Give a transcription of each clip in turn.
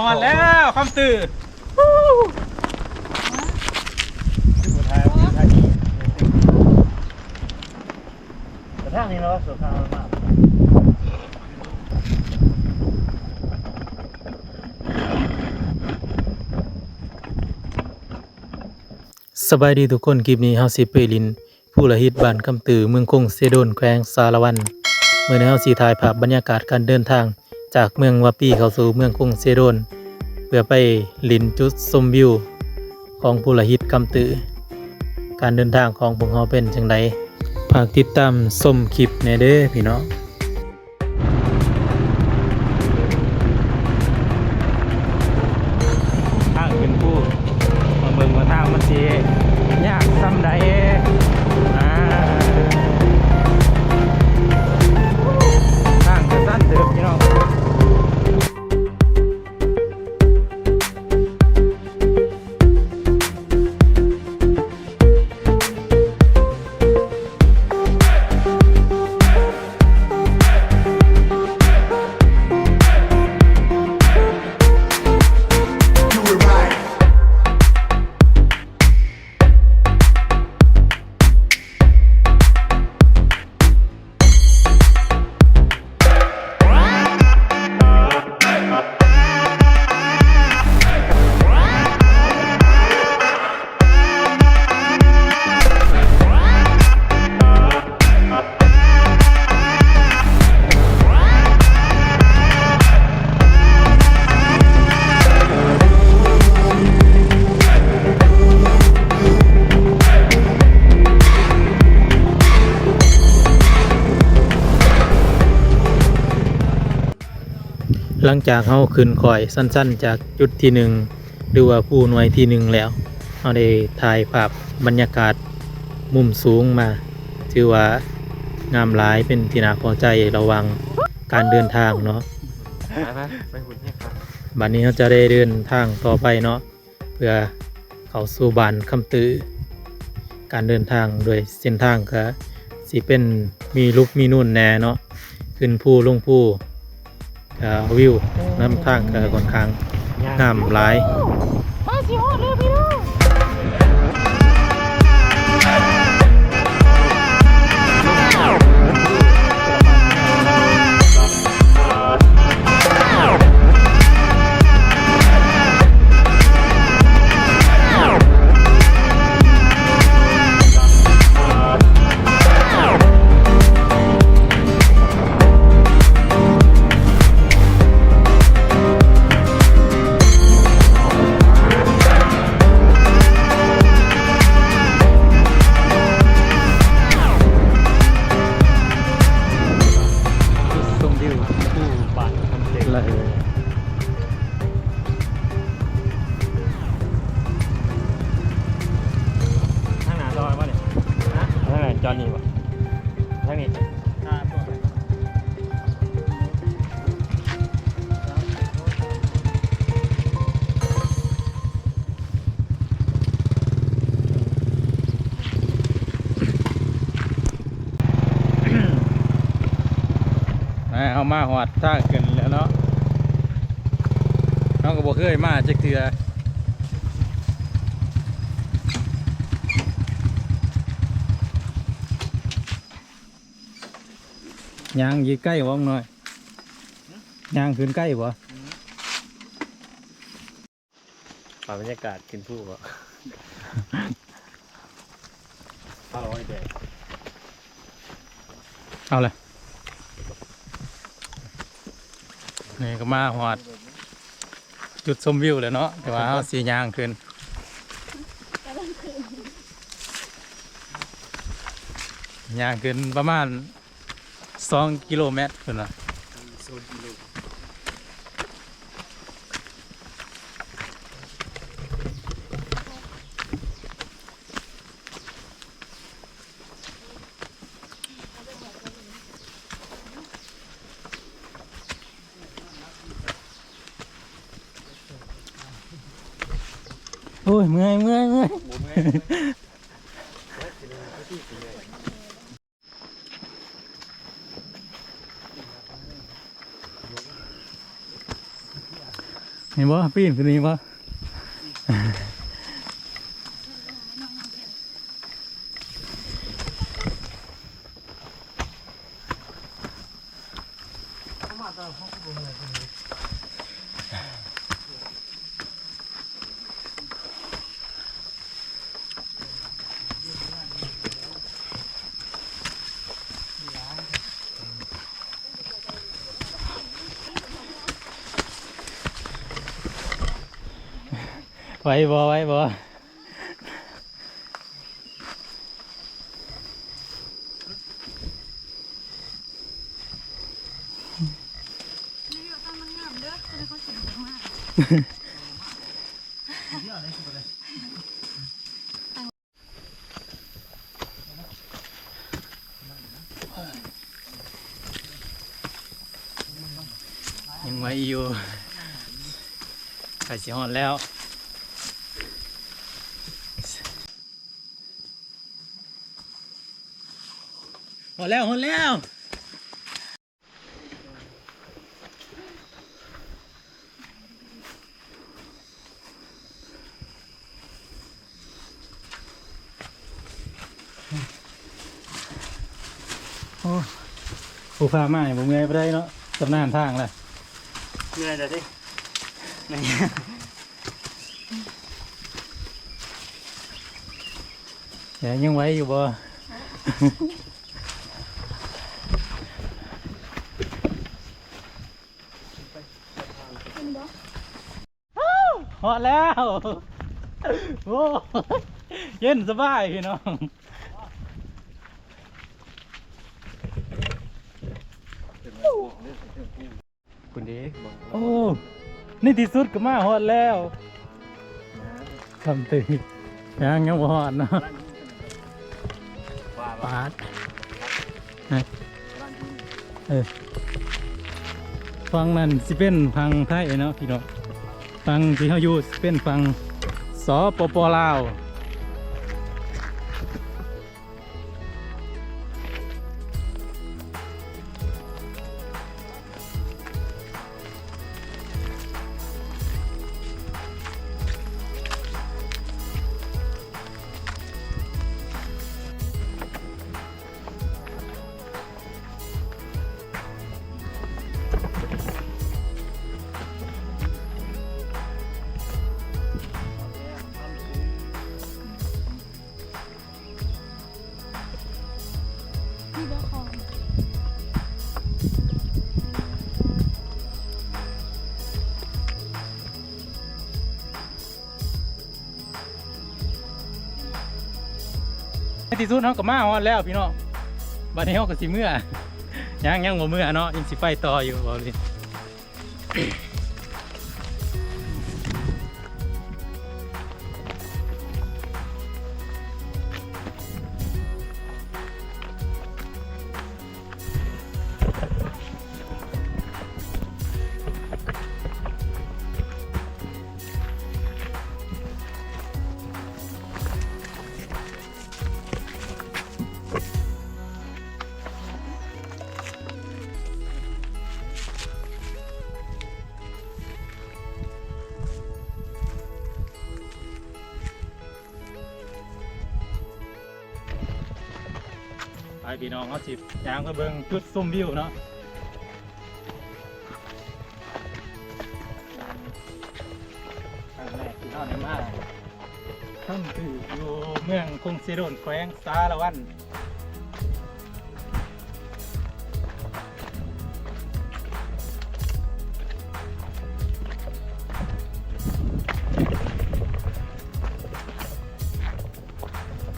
ຮອດແລ້ວຄຳຕື້. ຄືບໍ່ຖ່າຍ ມັນຢູ່ທາງນີ້ ແຕ່ທາງນີ້ລະວ່າ ສວນທາງມັນມາ. ສະບາຍດີທຸກຄົນ, ຄລິບນີ້ເຮົາຊິໄປຫຼິ້ນພູລະຫິດ ບ້ານຄຳຕື້ ເມືອງຄົງເຊໂດນ ແຂວງສາລະວັນ. ມື້ນີ້ເຮົາຊິຖ່າຍພາບບັນຍາກາດການເດີນທາງຈາກເມືອງວາປີເຂົ້າສູ່ເມືອງຄົງເຊໂດນ ເພື່ອໄປຫຼິ້ນຈຸດຊົມວິວຂອງພູລະຫິດຄຳຕື້. ການເດີນທາງຂອງພວກເຮົາເປັນຈັ່ງໃດ? ຝາກຕິດຕາມຊົມຄລິບແດ່ເດີພີ່ນ້ອງ. ທາງຂຶ້ນພູ ມາເບິ່ງວ່າທາງມັນຊິຍາກສ່ຳໃດ. ອ່າ ທາງກະຊັນເຕີບພີ່ນ້ອງ. ຫຼັງຈາກເຮົາຂຶ້ນຄ້ອຍຊັນໆ ຈາກຈຸດທີໜຶ່ງ ຫຼືວ່າພູໜ່ວຍທີໜຶ່ງແລ້ວ, ເຮົາໄດ້ຖ່າຍພາບບັນຍາກາດມຸມສູງມາ ຖືວ່າງາມຫຼາຍ, ເປັນທີ່ໜ້າພໍໃຈລະຫວ່າງການເດີນທາງເນາະ. ໄປໆ ໄປພຸ້ນແຮງຄັກ. ບັດນີ້ເຮົາຈະໄດ້ເດີນທາງຕໍ່ໄປເນາະ ເພື່ອເຂົ້າສູ່ບ້ານຄຳຕື້. ການເດີນທາງດ້ວຍເສັ້ນທາງກະຊິເປັນມີຫຼຸບມີນູນແດ່ເນາະ, ຂຶ້ນພູລົງພູ ກະວິວນຳທາງກະຂ້ອນຂ້າງງາມຫຼາຍ. ໃກ້ຊິຮອດແລ້ວພີ່ນ້ອງ. ຊົມວິວພູບ້ານຄຳເຕັງ. ທາງໜ້າຈອດບໍ່ນີ້? ຮະ? ທາງໜ້າຈອດນີ້ບໍ່? ທາງນີ້. ເຮົາມາຮອດທາງຂຶ້ນແລ້ວເນາະ, ເຮົາກໍບໍ່ເຄີຍມາຈັກເທື່ອ. ຍ່າງຢູ່ໃກ້ບໍ່ນ້ອຍ? ຫື? ຍ່າງຂຶ້ນໃກ້ບໍ່? ພາບບັນຍາກາດຂຶ້ນພູບໍ່? ເອົາແຫຼະ ນີ້ກໍມາຮອດຈຸດຊົມວິວແລ້ວເນາະ, ແຕ່ວ່າເຮົາຊິຍ່າງຂຶ້ນ ຍ່າງຂຶ້ນປະມານ ສອງກິໂລແມັດພຸ້ນນະ. ໂອ້ຍ ເມື່ອຍ ເມື່ອຍ ເມື່ອຍ. ເ ເຫັນບໍ່? ປີນຂຶ້ນນີ້ບໍ່? ໄຫວບໍ່? ໄຫວບໍ່? ຍັງໄຫວຢູ່ ໃກ້ຊິຮອດແລ້ວ ຮອດແລ້ວ ຮອດແລ້ວ. ໂອ້ ຜູ້ພາມານີ້ບໍ່ເມື່ອຍປານໃດເນາະ ຊຳນານທາງແລ້ວ. ເມື່ອຍແລ້ວຕິ ແຕ່ຍັງໄຫວຢູ່ບໍ່? ຮອດແລ້ວ ໂອ້ ເຢັນສະບາຍພີ່ນ້ອງ. ພຸ້ນເດ້ ໂອ້ ໃນທີ່ສຸດກໍມາຮອດແລ້ວ. ຄຳຕື່ນ ຍັງ ຍັງບໍ່ຮອດເນາະ ປາດ ເອີ ຝັ່ງນັ້ນຊິເປັນຝັ່ງໄທເນາະພີ່ນ້ອງ ຝັ່ງທີ່ເຮົາຢູ່ຊິເປັນຝັ່ງ ສປປ ລາວ. ໃນທີ່ສຸດເຮົາກໍມາຮອດແລ້ວພີ່ນ້ອງ ບັດນີ້ເຮົາກໍຊິເມືອ ຍັງ ຍັງບໍ່ເມືອເນາະ ຍັງຊິໄປຕໍ່ຢູ່ ເວົ້າເລີຍ. ໄປພີ່ນ້ອງ ເຮົາຊິຍ່າງໄປເບິ່ງຈຸດຊົມວິວເນາະ. ຄັ້ງແລກທີ່ເຮົາໄດ້ມາ ເຊິ່ງຢູ່ເມືອງຄົງເຊໂດນ ແຂວງສາລະວັນ.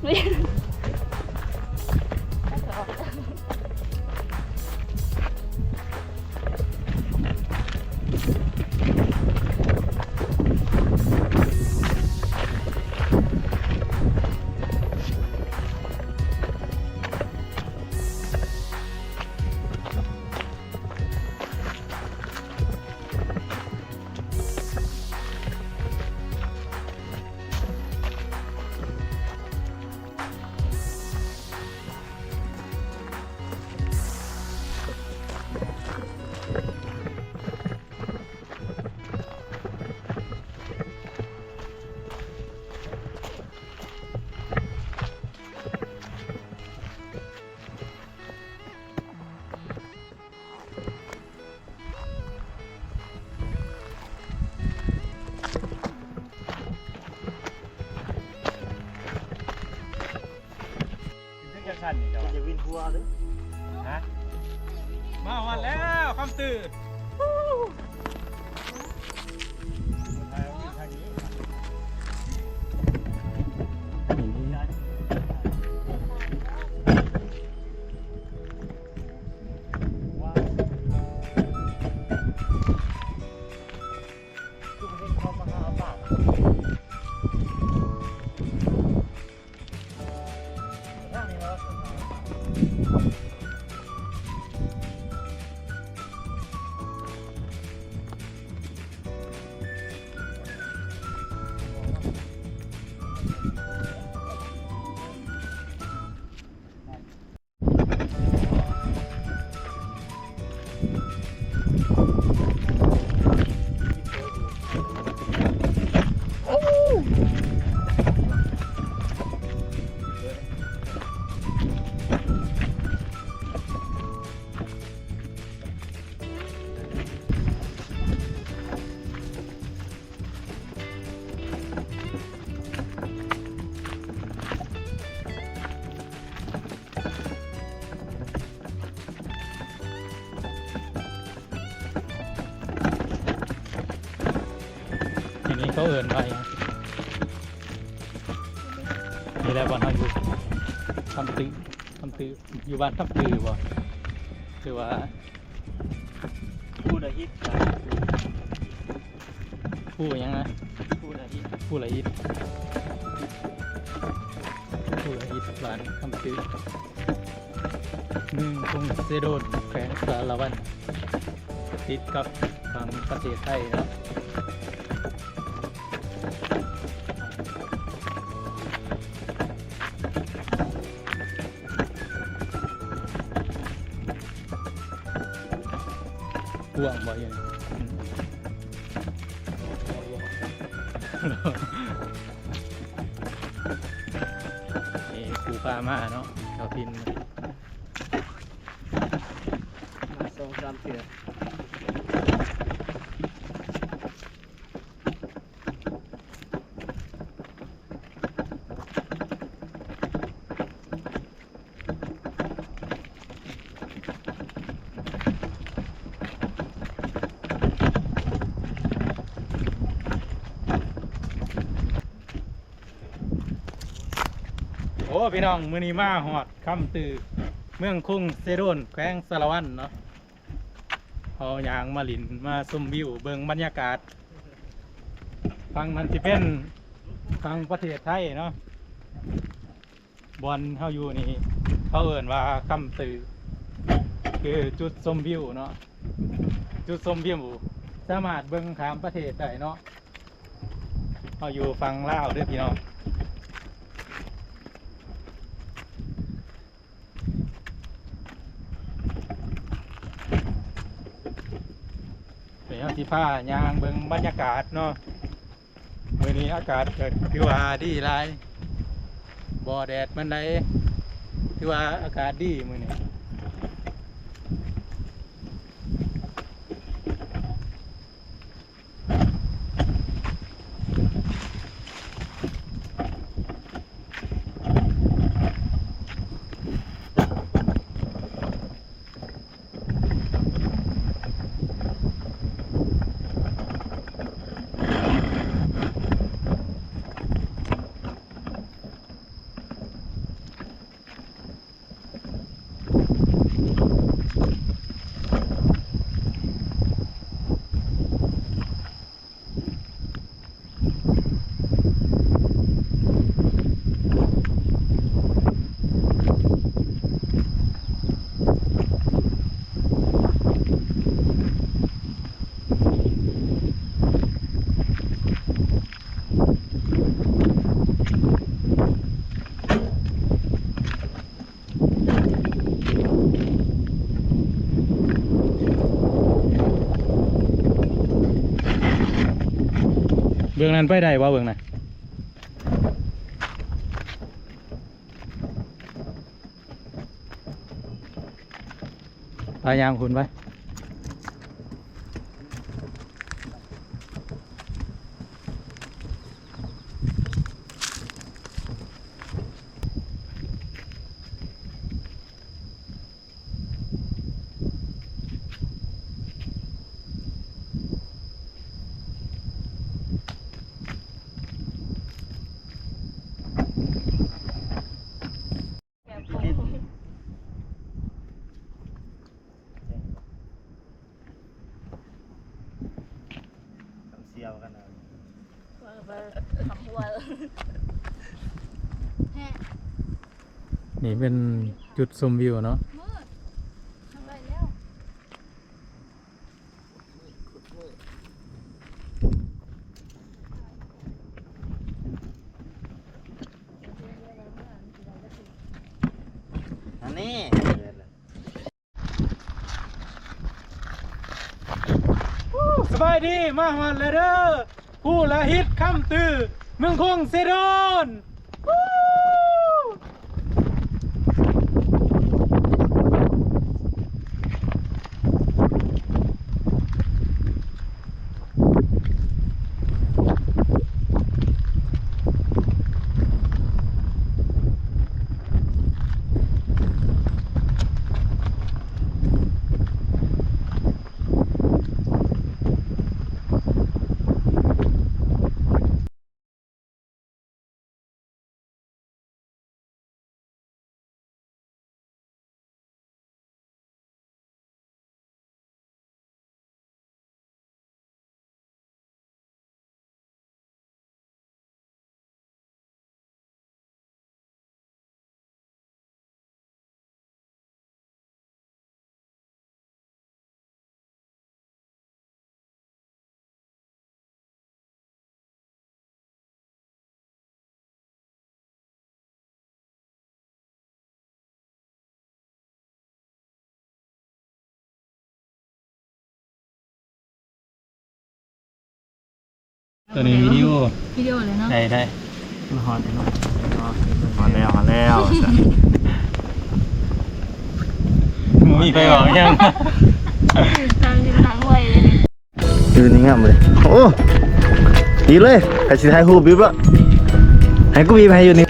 ເ ທ່ານນີ້ເຈົ້າ ເພິ່ນຈະວິນຫົວເດ້ ຮະ ມາຮອດແລ້ວຄຳຕື້. ທີ່ນີ້ເຂົາເອີ້ນວ່າຫຍັງ? ນີ້ແຫຼະບ່ອນເຮົາຢູ່ ຄຳຕື້ ຄຳຕື້ ຢູ່ບ້ານຄຳຕື້ບໍ່? ຄືວ່າ ພູລະຫິດ ພູຫຍັງນະ? ພູລະຫິດ ພູລະຫິດ ພູລະຫິດ ບ້ານຄຳຕື້ ເມືອງຄົງເຊໂດນ ແຂວງສາລະວັນ ຕິດກັບຝັ່ງປະເທດໄທເນາະ. ກວ້າງບໍ່? ນີ້ ຜູ້ພາມາເນາະ ເຈົ້າຖິ່ນ ມາສອງສາມເທື່ອ. ໂອ້ ພີ່ນ້ອງ ມື້ນີ້ມາຮອດຄຳຕື້ ເມືອງຄົງເຊໂດນ ແຂວງສາລະວັນເນາະ. ເຮົາຍ່າງມາຫຼິ້ນມາຊົມວິວ ເບິ່ງບັນຍາກາດ. ຝັ່ງນັ້ນຊິເປັນຝັ່ງປະເທດໄທເນາະ. ບ່ອນເຮົາຢູ່ນີ້ເຂົາເອີ້ນວ່າຄຳຕື້ ຄືຈຸດຊົມວິວເນາະ ຈຸດຊົມວິວ ສາມາດເບິ່ງຂ້າມປະເທດໄດ້ເນາະ. ເຮົາຢູ່ຝັ່ງລາວເດີພີ່ນ້ອງ. ດຽວເຮົາຊິພາຍ່າງເບິ່ງບັນຍາກາດເນາະ. ມື້ນີ້ອາກາດກໍຖືວ່າດີຫຼາຍ ບໍ່ແດດປານໃດ ຖືວ່າອາກາດດີມື້ນີ້. ເບື້ອງນັ້ນໄປໄດ້ບໍ່? ເບື້ອງນັ້ນ ໄປຍ່າງພຸ້ນໄປ. ເ ນີ້ເປັນຈຸດຊົມວິວເນາະ. ອັນນີ້ ສະບາຍດີ ມາຮອດແລ້ວເດີ ພູລະຫິດຄຳຕື້ ເມືອງຄົງເຊໂດນ. ຕົວນີ້ວິດີໂອ ວິດີໂອເລີຍເນາະ ໄດ້ ໄດ້ ມາຮອດແລ້ວເນາະ ຮອດແລ້ວ ຮອດແລ້ວ ບໍ່ມີໃຜບອກຫຍັງ ນັ່ງໄວເລີຍ ວິວນີ້ງາມເລີຍ ໂອ້ ດີເລີຍ ໃຜຊິຖ່າຍຮູບ ບິບລະ ໃຫ້ກູບິບໃຫ້ຢູ່ນີ້.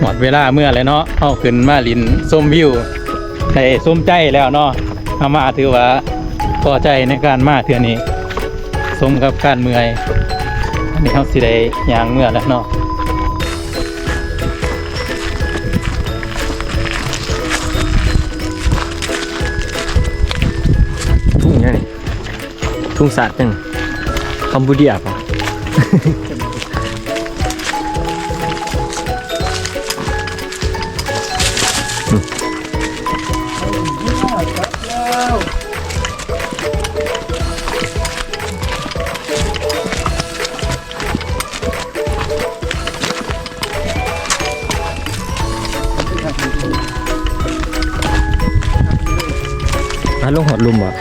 ຮອດເວລາເມືອແລ້ວເນາະ ເຮົາຂຶ້ນມາຫຼິ້ນຊົມວິວ ໄດ້ສົມໃຈແລ້ວເນາະ ເຮົາມາຖືວ່າພໍໃຈໃນການມາເທື່ອນີ້ ສົມກັບການເມື່ອຍ ອັນນີ້ເຮົາຊິໄດ້ຍ່າງເມືອແລ້ວເນາະ. ທຸງຫຍັງນີ້? ທຸງສາດຫຍັງ? ຄຳບູເດຍບໍ? ອ່າ ລົງຮອດລຸ່ມບໍ່?